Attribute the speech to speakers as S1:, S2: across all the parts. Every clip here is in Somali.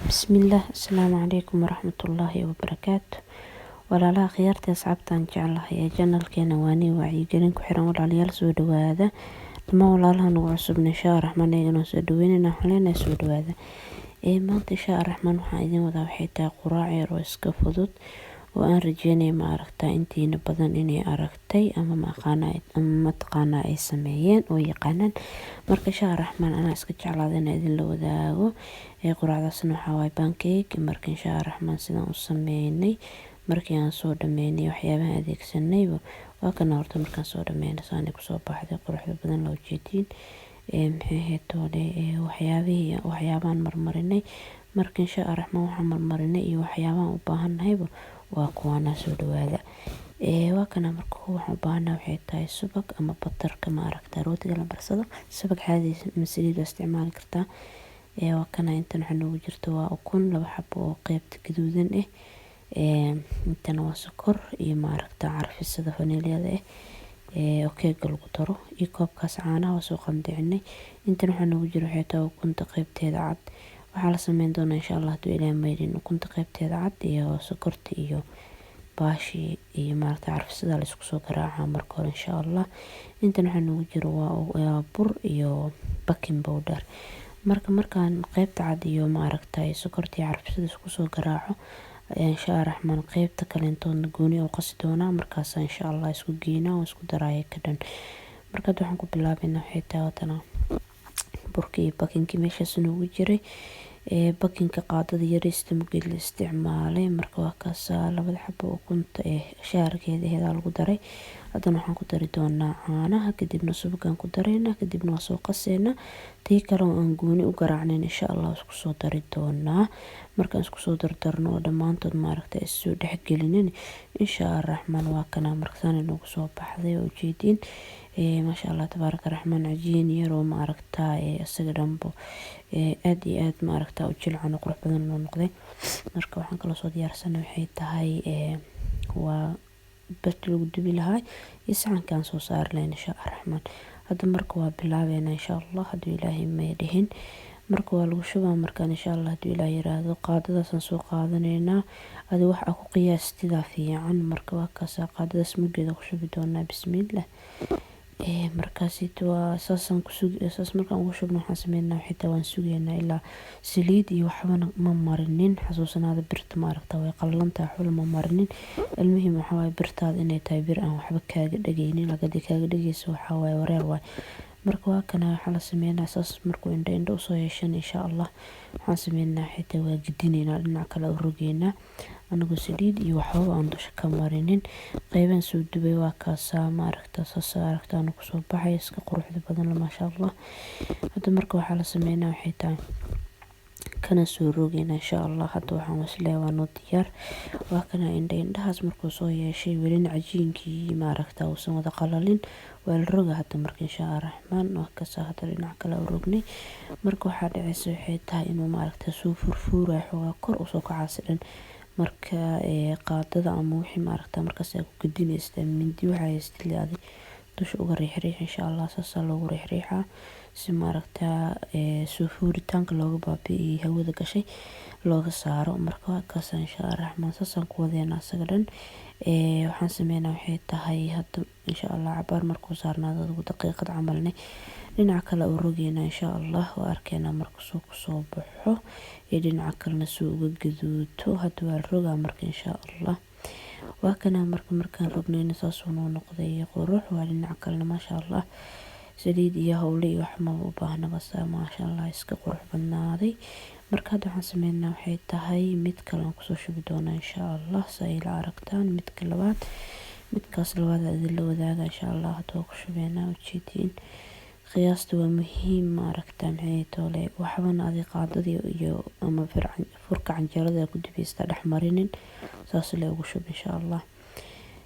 S1: Bismillaah, asalaamu calaykum waraxmatullaahi wabarakaatu. Walaalaha khiyaarta, asxaabtaan jeclahay ee channelkeena waani wacyigelin ku xiran, walaalayaal, soo dhawaada. Dhammaan walaalaha nagu cusubna, insha Raxmaan, iyagana soo dhaweynayna, waxaan leenahay soo dhawaada. Maanta, insha Raxmaan, waxaan idin wadaa waxay tahay quraac yar oo iska fudud oo aan rajeynaya, ma aragtaa, intiina badan inay aragtay ama ma aqaana ama mataqaanaa ay sameeyeen oo yaqaanaan. Marka, insha Raxmaan, anaa iska jeclaada inaan idinla wadaago. Quraacdaasna waxaa waaye pancake. Marka, insha Raxmaan, sidaan u sameynay markii aan soo dhameynay waxyaabahan adeegsanay waa kana. Horta markaan soo dhameynay, saanay kusoo baxday quruxda badan loo jeediin. Maxay ahayd toole waxyaabihii, waxyaabahan marmarinay? Marka, insha Raxmaan, waxaan marmarinay iyo waxyaabahan u baahannahayba waa kuwaana. Soo dhawaada. Waa kana. Marka waxaan u baahannahay waxay tahay subag ama butterka, ma aragtaa, rootiga la marsado. Subag caadi ama saliid waa isticmaali kartaa. Waa kana. Intan waxaa noogu jirta waa ukun laba xabo oo qeybta gaduudan ah. Intana waa sokor iyo, maaragta, carfisada vanilyada ah oo keega lagu daro, iyo koobkaas caanaha waa soo qandicinay. Intan waxaa noogu jira waxay tahay ukunta qeybteeda cad. Waxaa la sameyn doonaa, insha Allah, hadduu Ilaahay maydin, ukunta qeybteeda cad iyo sokorta iyo baashi iyo, maaragta, carfisada la isku soo garaaca marka hore, insha Allah. Intan waxaa noogu jira waa bur iyo baking powder. Marka markaan qeybta cad iyo, maaragta, sokorta iyo carfisada isku soo garaaco, insha Raxmaan, qeybta kaleentoodna gooni u qasi doonaa. Markaas, insha Allah, isku geynaa oo isku daraaya ka dhan. Marka hadda waxaan ku bilaabeynaa waxay tahay watana burka iyo bakingkii meeshaas noogu jiray, bakinka qaadada yarista muggeed la isticmaalay. Marka waa kaasaa, labada xabo ukunta ee shaarkeeda aheedaa lagu daray. Haddana waxaan ku dari doonaa caanaha, kadibna subagaan ku dareynaa, kadibna waa soo qaseynaa. Tii kale oo aan gooni u garaacnayn, insha Allah, isku soo dari doonaa. Markaan isku soo dardarno oo dhammaantood, maaragta, issoo dhexgelinin, insha Araxmaan. Waa kana. Marka saan inoogu soo baxday oo ujeediin, maasha Allah, tabaaraka raxmaan, cajiin yaroo, maaragta, isaga dhanbo aad iyo aad, maaragta, u jilcan oo qurux badan noo noqday. Marka waxaan kaloo soo diyaarsanay waxay tahay waa birta lagu dubi lahaa iyo saxankaan soo saari lahayn, insha Araxmaan. Hadda marka waa bilaabeynaa, insha Allah, hadduu Ilaahay may dhihin. Marka waa lagu shubaa markaan, insha Allah, hadduu Ilaahay yiraahdo. Qaadadaasaan soo qaadanaynaa, adi wax aa ku qiyaastidaa fiican. Marka waa kaasaa, qaadadaas muggeeda ku shubi doonaa. Bismiillah. Markaasito waa saasaan ku sugi. Saas markaan ugu shubno, waxaan sameynaa xitaa waan sugaynaa ilaa saliid iyo waxbana ma marinin. Xasuusanaada, birta, maaragta, way qalalan tahay, waxba lama marinin. Almuhim waxaa waaye birtaada inay tahay bir aan waxba kaaga dhageynin. Haddii kaaga dhageyso, waxaa waaye wareer waay. Marka waa kana. Waxaa la sameynaa saas markuu indho indho usoo yeeshan, insha Allah, waxaan sameynaa xitaa waa gedineynaa, dhinac kale u rogeynaa, anagoo saliid iyo waxbaba aan dusha ka marinin. Qeybaan soo dubay waa kaasaa, maaragta, saas aragtaana kusoo baxay iska quruxda badan, maasha Allah. Hadda marka waxaa la sameynaa waxay tahay kana soo rogeynaa, insha Allah. Hadda waxaan wasleeyahay waa noo diyaar. Waa kana. Indho indhahaas markuu soo yeeshay, welina cajiinkii, maaragta, uusan wada qalalin, waa la roga hadda. Marka, insha Araxmaan, waa kasaa. Hadda dhinac kale u rognay. Marka waxaa dhacaysa waxay tahay inuu, maaragta, soo furfuurayo xoogaa, kor usoo kacaasi dhan. Marka qaadada ama wixii, maaragta, markaas aa ku gedinaysa, mindi waxaa haystid adi, dusha uga riixriix, insha Allah. Saasaa loogu riixriixaa si, maaragta, soo fuuritaanka looga baabi'iyo, hawada gashay looga saaro. Marka waa kaas, insha Araxmaan, saasaan ku wadeynaa isaga dhan. Waxaan sameynaa waxay tahay hadda, insha Allah, cabaar markuu saarnaado, adigu daqiiqad camalne, dhinaca kale u rogeynaa, insha Allah. Waa arkeynaa marka soo kusoo baxo iyo dhinaca kalena soo uga gaduuto. Hadda waa la rogaa marka, insha Allah. Waa kana. Marka markaan rognayna, saasuu noo noqday qurux. Waa dhinaca kalena, maasha Allah. Saliid iyo howle iyo wax maba u baahnaba, saa, maasha Allah, iska qurux badnaaday. Marka hadda waxaan sameynaa waxay tahay mid kale aan kusoo shubi doonaa, insha Allah, si ay ila aragtaan midka labaad. Midkaas labaad idinla wadaaga, insha Allah. Hadda waa ku shubeynaa, ujeediin. Qiyaasta waa muhiim, maaragta, maxay toole waxbana adi qaadadii iyo ama furka canjeerada ku dubaysta dhex marinin, saas le ugu shub, insha Allah.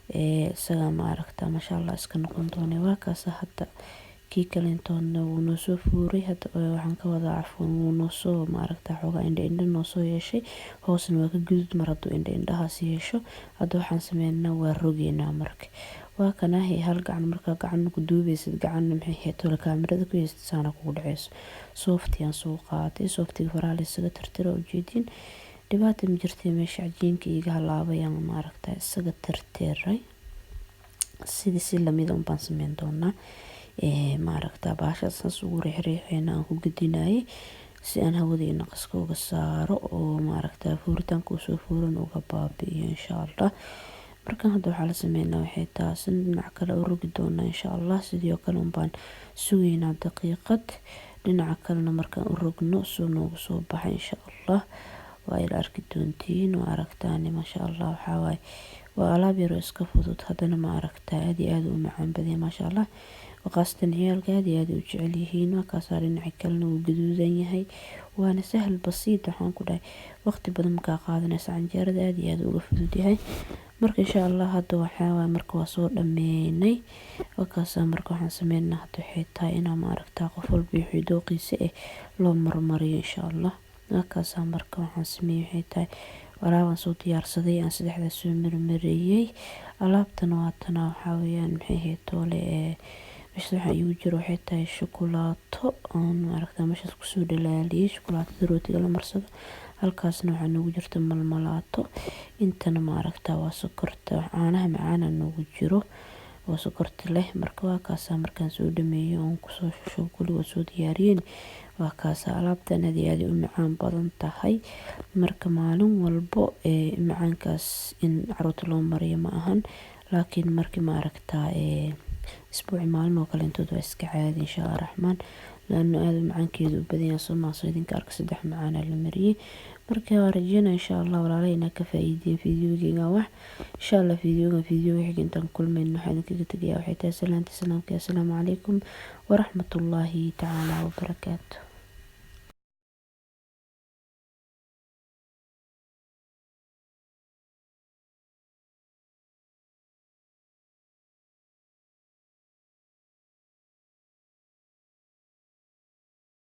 S1: Isaga, maaragta, maasha Allah, iska noqon doona. Waa kaasa. Hadda kii kalentoodna wuu noo soo fuuray. Hadda waxaan ka wadaa, cafwan, wuu noo soo, maaragta, xoogaa indho indho noo soo yeeshay, hoosna waa ka guduud. Mar hadduu indho indhahaas yeesho, hadda waxaan sameynaa waa rogeynaa. Marka Waa kanahay hal gacan markaa gacan ku duubeysid, gacanna maxay ahayd tole kaamirada ku haysatid, saana kugu dhaceyso. Soofti aan soo qaatay, sooftiga faraha la isaga tirtiro, ujeedin dhibaata ma jirtay. Meesha cajiinka iiga halaabayaan maaragta isaga tirtiray. Sidii si lamida unbaan sameyn doonaa, maaragta bahashaas saas ugu riixriixeyna aan ku gedinayay si aan hawada iyo naqaska uga saaro oo maaragta fuuritaanka usoo fuuran uga baabi'iyo, insha Allah. Markan hadda waxaa la sameynaa waxay taasin dhinac kale u rogi doonaa, insha Allah. Sidoo kale unbaan sugaynaa daqiiqad, dhinaca kalena markaan u rogno soo noogu soo baxa, insha Allah. Waa ila arki doontiin, waa aragtaan, maasha Allah. Waxaa waaye waa alaab yar oo iska fudud, haddana ma aragtaa aad iyo aad u macaan badan, maasha Allah. Khaasatan ciyaalka aad iyo aad u jecel yihiin. Waa kaasaa, dhinaca kalena wuu gaduudan yahay, waana sahal basiid. Waxaan ku dhahay waqti badan makaa qaadanaysa, canjeerada aad iyo aad uga fudud yahay. Marka insha Allah hadda waxaa waaye marka waa soo dhameynay, waa kaasaa. Marka waxaan sameynaa hadda waxay tahay inaa maaragtaa qof walba wixii dooqiisa eh loo marmariyo, insha Allah. Waa kaasaa. Marka waxaan sameeyey waxay tahay alaabaan soo diyaarsaday, aan saddexdaas soo marmariyey. Alaabtana waa tana, waxaa weeyaan maxay ahayd toole ee meeshaas waxaa iigu jiro waxay tahay shukulaato aan maaragtaa meeshaas kusoo dhalaaliyey, shukulaatada rootiga la marsado. Halkaasna waxaa noogu jirta malmalaato, intana maaragtaa waa sokorta, caanaha macaana noogu jiro oo sokorta leh. Marka waa kaasaa, markaan soo dhameeyo oon kusoo shushubo kulligood soo diyaariyeen, waa kaasaa. Alaabtan aad iyo aad u macaan badan tahay. Marka maalin walbo ee macaankaas in caruurta loo mariyo ma ahan, laakiin markii maaragtaa ee isbuuci maalin oo kale intood waa iska caadi, insha Allah raxmaan, laano aada macaankeedu u badan yahay. Soo maaso idinka arka, saddex macaana la mariyey. Marka waa rajeynaa, insha Allah, walaalahay inaa ka faa'iideen fiidiyowgeyga wax, insha Allah. Fiidiyowgan fiidiyowga xiga intaan kulmayno, waxaan idinkaga tegayaa waxay tahay salaanta salaamka. Assalaamu calaykum waraxmatullaahi tacaala wabarakaatu.